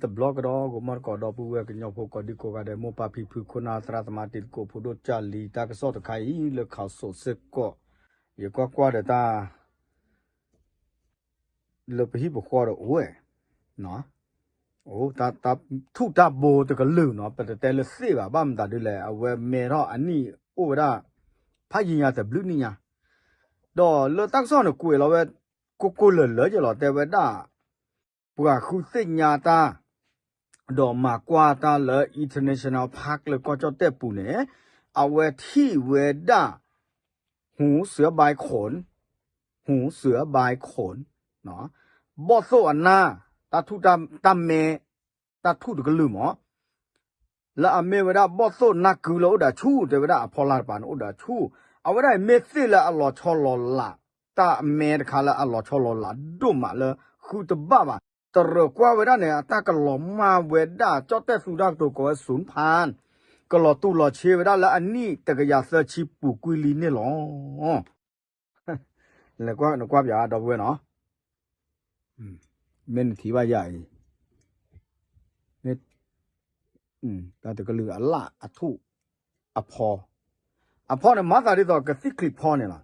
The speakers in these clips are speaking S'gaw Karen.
တဘျီကဒီး ဂီၤမီၢ်တကိး ဒီပုၢ်ဝဲၢ်ကညီဖိကိးဒံကိးဂၤဒဲး မိၢ်ပၢ်ဖံဖု ခိၣ်နၢ်သရၣ်သမါ တံၤသကိးဖိဒိၣ်ကၢ်လံ တၢ်ကစီၣ်တခါအံၤ လၢခးစိးစ့ၢ်ကီး ယကွၢ်ကွၢ်ဒီးတၢ် လၢပဟံၣ်ပဃီဒီးအိၣ်ဝဲ အိၣ် တၢ်ထူၣ်တၢ်ဘိတကလုာ်နီၤ ပတတဲလၢသ့ၣ်ဘၣ် ဘၣ်မတၤဒ်လဲၣ် အဝဲမဲထီၣ်အနံၣ်အိၣ်ဝဲဒၣ် ဖးယံာ်ညါတဘျုးနံၣ်ညါ ဒီးလၢတၢ်ကစီၣ်န့ၣ်ကွဲးလီၤဝဲ ကိၢ်ကိၢ်လၢၤလၢၤယလီၤ တဲဝဲဒၣ် ပှၤဃုသ့ၣ်ညါတၢ် ဒီးမၤကွၢ်တၢ်လၢ international park လၢကီၢ်ကၠီၣ်တဲၣ်ပူၤန့ၣ် အဝဲထံၣ်ဝဲဒၣ် ဟူးစၢဘါခိၣ် ဟူးစၢဘါခိၣ် ဘီၣ်သိၣ်အနၢ် တၢ်ထူၣ်တၢ်မဲ တၢ်ထူၣ်တကလုာ်မး လၢအမ့ၢ်ဝဲဒၣ်ဘီၣ်သိၣ်နၢ်ကုလၢအိၣ်ဒီးဆူၣ် တဲဝဲဒၣ်အဖီလာ်တပၤန့ၣ်အိၣ်ဒီးဆူၣ် အဝဲဒၣ်အံၤမ့ၢ်သ့ၣ်လၢအလီၤဆီလီၤလး တၢ်အမဲတခါလၢအလီၤဆီလီၤလးဒိၣ်မးလၢဃုတဘၣ်ဘၣ် တရၢၣ်ကွၢ်ဝဲဒၣ်န့ၣ် အတၢ်ကလီၤမၢ်ဝဲဒၣ် ကၠီၣ်တဲၣ်သူတၢ်ကတိၤကိးဝဲ ศูนย์พัน ကလီၤတူၢ်လီၤဆ့ဝဲဒၣ်လၢအနံၣ်တကယၤသၢဆံပူၤကွံာ်လံန့ၣ်လီၤ. နကွၢ်ပၠးဒီပုၢ်ဝဲၢ်နီၤ မ့ၢ်နထံၣ်ဘၣ်ယၤအံၤ မ့ၢ် တၢ်တကလုာ်အလၣ်အထူၣ် အဖီ အဖီန့ၣ် မၤသးဒ်သိးကသံၣ်ချံးဖီန့ၣ်လီၤ.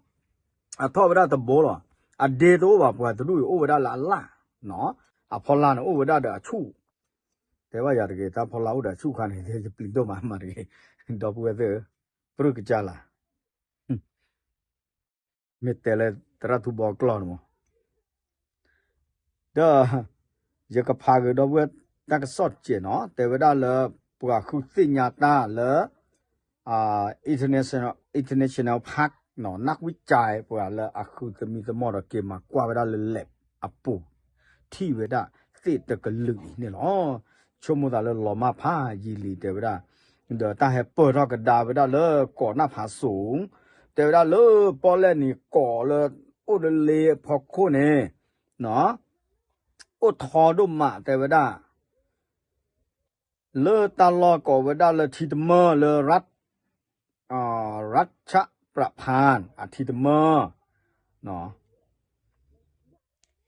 အထီၣ်ဝဲဒၣ်တဘိလီၤ. အဒ့တအိၣ်ဘၣ် ပှၤတဒူၣ်အံၤအိၣ်ဝဲဒၣ်လၢအလၣ်နီၤ အဖီလာ်န့ၣ်အိၣ်ဝဲဒၣ်ဒီးအဆူၣ် တဲဘၣ်ယၤတဂ့ၤ တၢ်ဖီလာ်အိၣ်ဒီးအဆူၣ်ခါန့ၣ် ယပျံၤဒိၣ်မးမးတဂ့ၤ ဒီပုၢ်ဝဲၢ်သ့ၣ်ဧၢ ပြၢကစၢ်လၢ မ့ၢ်တဲလၢသရၣ်ထူဘီကျီၢ်န့ၣ်မး ဒီး ယကဖးဂ့ၤဒီပုၢ်ဝဲၢ်တၢ်ကစီၣ်တစဲးနီၤ တဲဝဲဒၣ်လၢ ပှၤဃုသ့ၣ်ညါတၢ်လၢ international international park နီၤ นักวิจัย ပှၤလၢအဃုသမံသမိးဒီးက့ၤမၤကွၢ်ဝဲဒၣ်လၢ lab အပူၤ ထံၣ်ဝဲဒၣ်သ့ၣ်တကလုာ်အံၤန့ၣ်လီၤ. ဆိကမိၣ်သးလၢလီၤမၢ်ဖးယံာ်လံ တဲဝဲဒၣ် ဒီးတၢ်ဟဲပၢၢ်ထီၣ်ကဒါဝဲဒၣ်လၢကိးနၢ်ဖးစိၤ တဲဝဲဒၣ်လၢပီၣ်လဲၣ်နံၤကိးလၢအိၣ်ဒီးလ့အဖီခိၣ်န့ၣ် အိၣ်ထီဒိၣ်မး တဲဝဲဒၣ် လၢတၢ်လီၢ်ကိးဝဲဒၣ်လၢထံတမၢလၢ ရၢၣ်ချၣ်ပြၣ်ဖၢၣ် အထံတမၢ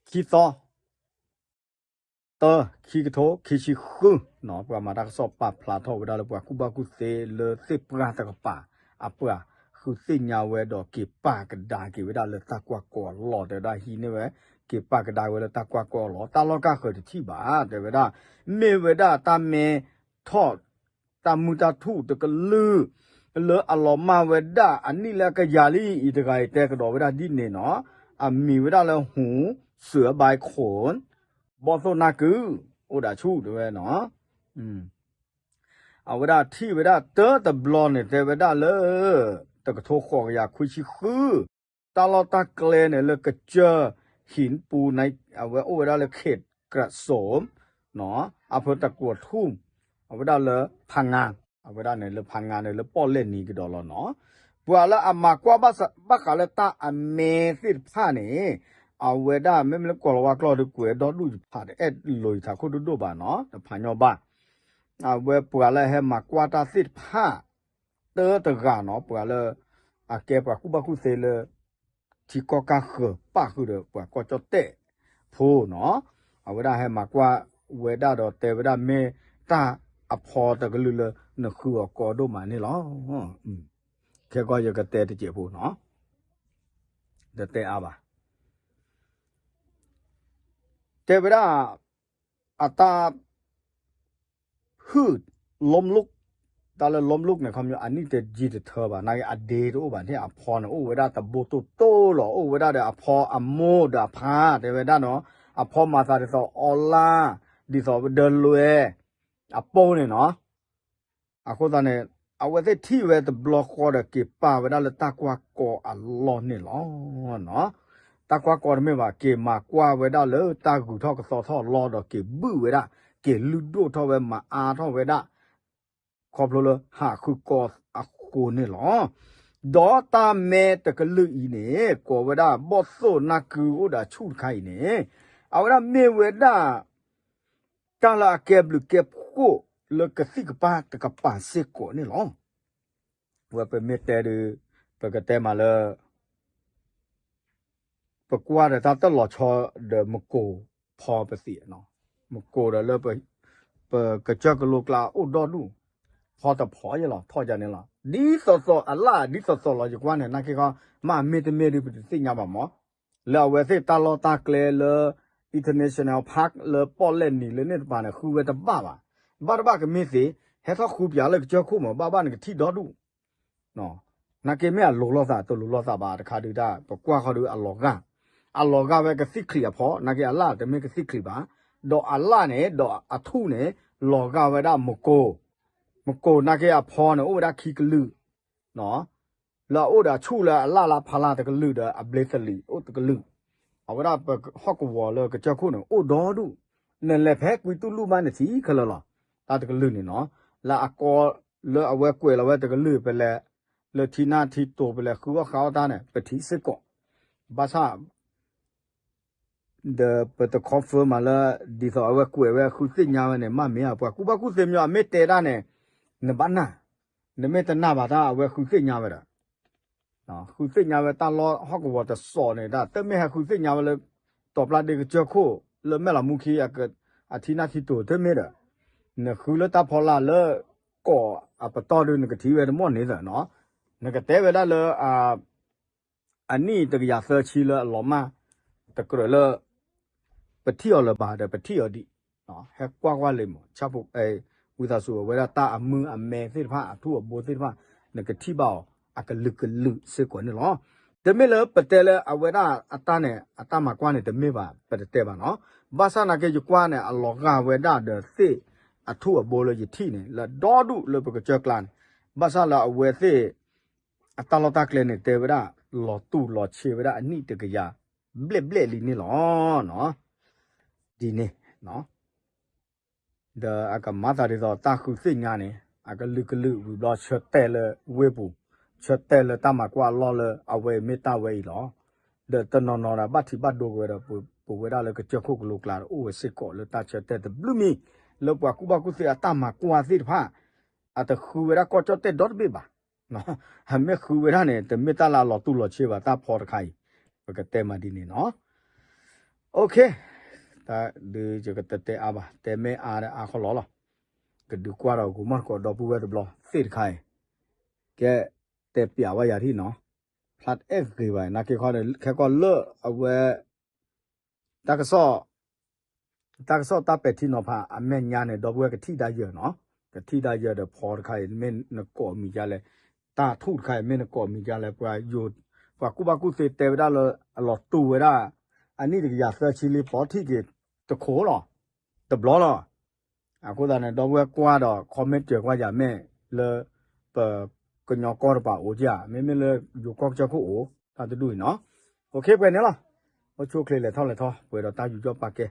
ခံသီ တၢ ခံကထိခံဆံဃု ပှၤမၤတၢ်ကစီၣ်ပာ်ဖျါထီၣ်ဝဲဒၣ်လၢပှၤကူၣ်ဘၣ်ကူၣ်သ့လၢသ့ၣ်ပှၢ်တကပၤ အပှၤဃုသ့ၣ်ညါဝဲဒီးက့ၤပာ်ကဒါက့ၤဝဲဒၣ်လၢတၢ်ကွၢ်ကီအလီၢ် တဲဝဲဒၣ်ဟံးန့ၢ်ဝဲ က့ၤပာ်ကဒါဝဲလၢတၢ်ကွၢ်ကီအလီၢ် တၢ်လီၢ်ကၢ်ဃၢၤတထံၣ်ဘၣ် တဲဝဲဒၣ် မ့ၢ်ဝဲဒၣ်တၢ်မဲထီၣ် တၢ်မုၢ်တၢ်ထူၣ်တကလုာ် လၢအလီၤမၢ်ဝဲဒၣ်အနံၣ်လၢအကယၤလံအံၤတဂၤအံၤ တဲကဒီးဝဲဒၣ်ဒ်န့ၣ်နီၤ အမံၤဝဲဒၣ်လၢ ဟူးစၢဘါခိၣ် ဘီၣ်သိၣ်နၢ်ကု အိၣ်ဒီးဆူၣ်တဲဝဲနီၤ အဝဲဒၣ်ထံၣ်ဝဲဒၣ်တၢ်တဘျီန့ၣ် တဲဝဲဒၣ်လၢ တကထိဃိးကယၤခွံဆံဃု တၢ်လီၢ်တၢ်ကျဲန့ၣ် လၢကစၢၢ်ဟံၣ်ပူၤန့ၣ် အဝဲအိၣ်ဝဲဒၣ်လၢ เขตกระโสม အဖၢတၢ်ကွီးထူၣ် အဝဲဒၣ်လၢဖးငါ အဝဲဒၣ်န့ၣ်လၢဖးငါန့ၣ် လၢပီၣ်လဲၣ်နံၤကဒီးလီၤနီၤ ပှၤလၢအမၤကွၢ်ဘၣ်ဃးလၢတၢ်အမဲသ့ၣ်တဖၣ်န့ၣ် အဝဲဒၣ်မ့မ့ၢ်လၢကိၤလၤဝါကျိာ်ဒီးကွဲးဒီဒူၣ်ယဖး တအဲၣ်လိာ်ယထးခိၣ်ဒိၣ်ဒိၣ်ဘၣ်နီၤ တဖးညီဘၣ် အဝဲပှၤလၢအဟဲမၤကွၢ်တၢ်သ့ၣ်တဖၣ် တၢတဂၤနီၤ ပှၤလၢ အကဲပှၤကူၣ်ဘၣ်ကူၣ်သ့လၢ ထံကီၢ်ကၢ်ဃၢၤပၣ်ဃုာ်ဒီးပှၤကီၢ်ကၠီၣ်တဲၣ်ဖိနီၤ အဝဲဒၣ်ဟဲမၤကွၢ်ဝဲဒၣ်ဒီးတဲဝဲဒၣ်မ့ၢ်တၢ်အဖီတကလုာ်လၢနဃုအီၤကီဒိၣ်မးန့ၣ်လီၤ. ခဲကီၢ်ယကတဲတစဲးဖိနီၤ တတဲအါဘၣ် တဲဝဲဒၣ် အတၢ် ဟုၣ် ล้มลุก တၢ်လၢ ล้มลุก န့ၣ် ခီပညီ အနံၣ်တယံာ်တထၢဘၣ် နာ်က့အဒ့တအိၣ်ဘၣ်န့ၣ် အဖီန့ၣ် အိၣ်ဝဲဒၣ်တဘိတိၢ်တိၢ်လီၤ အိၣ်ဝဲဒၣ်ဒီးအဖီအမိၢ်ဒီးအဖါ တဲဝဲဒၣ်နီၤ အဖီမၤသးဒ်သိးအီလၢ် ဒ်သိးဒၢလွဲ အပိၢ်န့ၣ်နီၤ အဃိသတးန့ၣ် အဝဲသ့ၣ်ထံၣ်ဝဲတဘျီဃီဒီးက့ၤပာ်ဝဲဒၣ်လၢတၢ်ကွၢ်ကီအလီၢ်န့ၣ်လီၤ. တၢ်ကွၢ်ကီတမ့ၢ်ဘၣ် က့ၤမၤကွၢ်ဝဲဒၣ်လၢတၢ်ဂုၤထီၣ်ကသီထီၣ်အလီၢ်ဒီးက့ၤဘုၣ်ဝဲဒၣ် က့ၤလုၢ်ဒိၣ်ထီၣ်ဝဲမၤအါထီၣ်ဝဲဒၣ် ခီဖျိလၢဟးဃုကီအဃိန့ၣ်လီၤ. ဒီးတၢ်မဲတကလုာ်အံၤန့ၣ် ကိးဝဲဒၣ်ဘီၣ်သိၣ်နၢ်ကုအိၣ်ဒီးဆူၣ်တခါအံၤန့ၣ် အဝဲဒၣ်မ့ၢ်ဝဲဒၣ် တၢ်လၢအကဲဘျုးကဲဖှိၣ်လၢကသံၣ်ကပၤတကပၤစ့ၢ်ကီးန့ၣ်လီၤ. ဝဲပမ့ၢ်တဲဒီး ပကတဲမးလၢ ပကွၢ်ဒီးတၢ်တၢ်လီၤဆီဒီးမကိၤဖီပသံးနီၤ, မကိၤဒီးလၢပ ပကစၢၢ်ကလိကျါအိၣ်ဒီဒူၣ်, ဖီတဖီယဲလီၤ ထီၣ်ယၤန့ၣ်လီၤ. ဒ်သိးသိးအလၣ်ဒ်သိးသိးလီၤ ယကွၢ်န့ၣ် နာ်က့ခီ မ့မ့ၢ်တမ့ၢ်ဒုး ပတသ့ၣ်ညါဘၣ်မး, လၢအဝဲသ့ၣ်တၢ်လီၢ်တၢ်ကျဲလၢ international park လၢပီၣ်လဲၣ်နံၤလၢန့ၣ်တပၤန့ၣ် ဃုဝဲတဘၣ်ဘၣ်, ဘၣ်တဘၣ်ကမ့ၢ်သ့, ဟဲထီၣ်ဃုပၠးလၢကစၢၢ်ခိၣ်မး ဘၣ်ဘၣ်နကထံၣ်ဒီဒူၣ် နာ်က့မ့ၢ်အလိၤလိာ်သး တလိၤလိာ်သးဘၣ်တခါဒုးဒၣ် ပကွၢ်ဃီဒုးအလီၤဂာ်, အလီၤဂာ်ဝဲကသံၣ်ချံးအဖီ နာ်က့အလၣ်တမ့ၢ်ကသံၣ်ချံးဘၣ်, ဒီးအလၣ်န့ၣ် ဒီးအထူၣ်န့ၣ် လီၤဂာ်ဝဲဒၣ်မကိၤ, မကိၤနာ်က့အဖီန့ၣ် အိၣ်ဝဲဒၣ်ခံကလုာ် လၢအအိၣ်ဒီးအဆူၣ်လၢအလၣ်လၢဖးလၢ်တကလုာ်ဒီးအဘျ့သလံးအိၣ်တကလုာ်, အဝဲဒၣ်ပဟီၣ်ကဝီၤလၢကစၢၢ်ခိၣ်န့ၣ် အိၣ်ဒီဒူၣ်, နလဲၤဖဲကွံတူၢ်လူၢ်မးနထံၣ်ခဲလၢာ်လီၤ, တၢ်တကလုာ်န့ၣ်နီၤ, လၢအကီ လၢအဝဲကွဲးလီၤဝဲတကလုာ်ပလဲၤ, လၢထံနၢ်ထံတိၤပလဲၤဃုအီၣ်ဃုအီၣ်တၢ်န့ၣ် ပထံၣ်စ့ၢ်ကီး, ဘၣ်ဆၣ် ဒီးပတ confirm မးလၢ ဒ်သိးအဝဲကွဲးဝဲဃုသ့ၣ်ညါဝဲန့ၣ် မ့ၢ်မ့ၢ်ဧါ, ပှၤကူၣ်ဘၣ်ကူၣ်သ့မ့ၢ်အမ့ၢ်တဲဒၣ်န့ၣ် နဘၣ်နာ်, နမ့ၢ်တနာ်ဘၣ်တၢ်အဝဲဃုသ့ၣ်ညါဝဲဒီး ဃုသ့ၣ်ညါဝဲတၢ်လီၢ်ဟီၣ်ကဝီၤတစိၤန့ၣ် တၢ်တမ့ၢ်ဟဲဃုသ့ၣ်ညါဝဲလၢ တီၤပျၢ်ဒ့ကစၢၢ်ခိၣ် လၢမဲၢ်လးမူခံ အထံနၢ်ထံတိၤတမ့ၢ်ဒီး နဃုလၢတၢ်ဖီလာ်လၢ ကိးအပတီၢ်ဒုး နကထံၣ်ဝဲတမီၢ်န့ၣ်သနီၤ, နကတဲဝဲဒၣ်လၢ အနံၣ်တကယၤသၢဆံလၢအလီၤမၢ် တကြၢးလၢ ပထံၣ်အီၤလၢၤဘၣ်ဒီး ပထံၣ်အီၤဒံး, ဟဲကွၢ်ကွၢ်လံမး, ဝံသးစူၤအဝဲဒၣ်တၢ်အမုၢ်အမဲသ့ၣ်တဖၣ် အထူၣ်အဘိသ့ၣ်တဖၣ် နကထံၣ်ဘၣ်အီၤ အကလုာ်ကလုာ်စ့ၢ်ကီးန့ၣ်လီၤ. တမ့ၢ်လၢပတဲလၢအဝဲဒၣ်အတၢ်န့ၣ် အတၢ်မၤကွၢ်န့ၣ်တမ့ၢ်ဘၣ် ပတတဲဘၣ်နီၤ, ဘၣ်ဆၣ်နာ်က့ယကွၢ်န့ၣ် အလီၤဂာ်ဝဲဒၣ်ဒီးသ့ၣ်အထူၣ်အဘိလၢယထံၣ်န့ၣ် လၢဒီဒူၣ်လၢပကစၢၢ်ကျါန့ၣ်, ဘၣ်ဆၣ်လၢအဝဲသ့ၣ် အတၢ်လီၢ်တၢ်ကျဲန့ၣ် တဲဝဲဒၣ် လီၤတူၢ်လီၤဆ့ဝဲဒၣ်အနံၣ်တကယၤ ဘျဲၣ်ဘျဲၣ်လံန့ၣ်လီၤ. ဒ်န့ၣ် ဒီးအကမၤသးဒ်သိးတၢ်ဃုသ့ၣ်ညါန့ၣ် အကလုာ်ကလုာ်ဝံၤဘျီ ဆၢတဲာ်လၢဝ့ၢ်ပူၤ, ဆၢတဲာ်လၢတၢ်မၤကွၢ်အလီၢ်လၢအဝဲအံၤမ့ၢ်တၢ်ဝဲအံၤလီၤ. ဒီးတနီၤနီၤဒီးဘၣ်ထံးဘၣ်ဒိဝဲဒီး ပဝဲဒၣ်လၢကစၢၢ်ခိၣ်ကလိကျါဒီး အိၣ်ဝဲစ့ၢ်ကီးလၢတၢ်ဆၢတဲာ်တဘျုးမံၤ လၢပှၤကူၣ်ဘၣ်ကူၣ်သ့အတၢ်မၤကွၢ်သ့ၣ်တဖၣ် အတဃုဝဲဒၣ်ကီၢ်ကၠီၣ်တဲၣ်ဒီတဘ့ၣ်ဘၣ်. အမ့ၢ်ဃုဝဲဒၣ်န့ၣ် တမ့ၢ်တၢ်လၢအလီၤတူၢ်လီၤဆ့ဘၣ် တၢ်ဖီတခါအံၤ, ပကတဲမးဒ်န့ၣ်နီၤ. ဒုးယကတတဲအါဘၣ်, တဲမ့ၢ်အါဒီးအါခီလီၤလီၤ. ကဒုးကွၢ်ဒီးဂီၤမီၢ်တကိးဒီပုၢ်ဝဲၢ်တဘျီသ့ၣ်တခါအံၤ, ကဲ, တဲပျးဝဲယၤထံၣ်နီၤ, ဖျါတအဲၣ်ဂ့ၤဘၣ်, နာ်က့ခီန့ၣ် ခဲကီၢ်လၢအဝဲ တၢ်ကစီၣ် တၢ်ကစီၣ်တၢ်ပဲာ်ထံနီၤဖး အမဲာ်ညါန့ၣ် ဒီပုၢ်ဝဲၢ်ကထံၣ်ဒၣ်ယဲၢ်နီၤ, ကထံၣ်ဒၣ်ယဲၢ်ဒီးဖီတခါအံၤ မ့ၢ်နကိးမံၤဒ်လဲၣ်, တၢ်ထူၣ်တခါအံၤ မ့ၢ်နကိးမံၤဒ်လဲၣ်, ပှၤ ပှၤကူၣ်ဘၣ်ကူၣ်သ့တဲဝဲဒၣ်လၢ အလီၤတူၢ်ဝဲဒၣ် အနံၣ်တကယၤသၢဆံလံ ပီထံၣ်က့ၤတခိၣ်လီၤ, တဘျီလီၤ. အဃိသတးန့ၣ် ဒီပုၢ်ဝဲၢ်ကွၢ်ဒီး comment စၢၤကွၢ်ယၤမ့ၢ်လၢ ပကညီကီၢ်တပၤအိၣ်ဧါ, မ့မ့ၢ်လၢယိၤကီၢ်ကစၢၢ်ခိၣ်အိၣ်, တၢ်တဒူၣ်အံၤနီၤ. အိၣ်ခ့ပှဲၤန့ၣ်လီၤ. အိၣ်ဆူၣ်အိၣ်ချ့လဲၤထီၣ်လဲၤထီ ပှဲၤဒီးတၢ်ယူးယီၣ်ပာ်ကဲ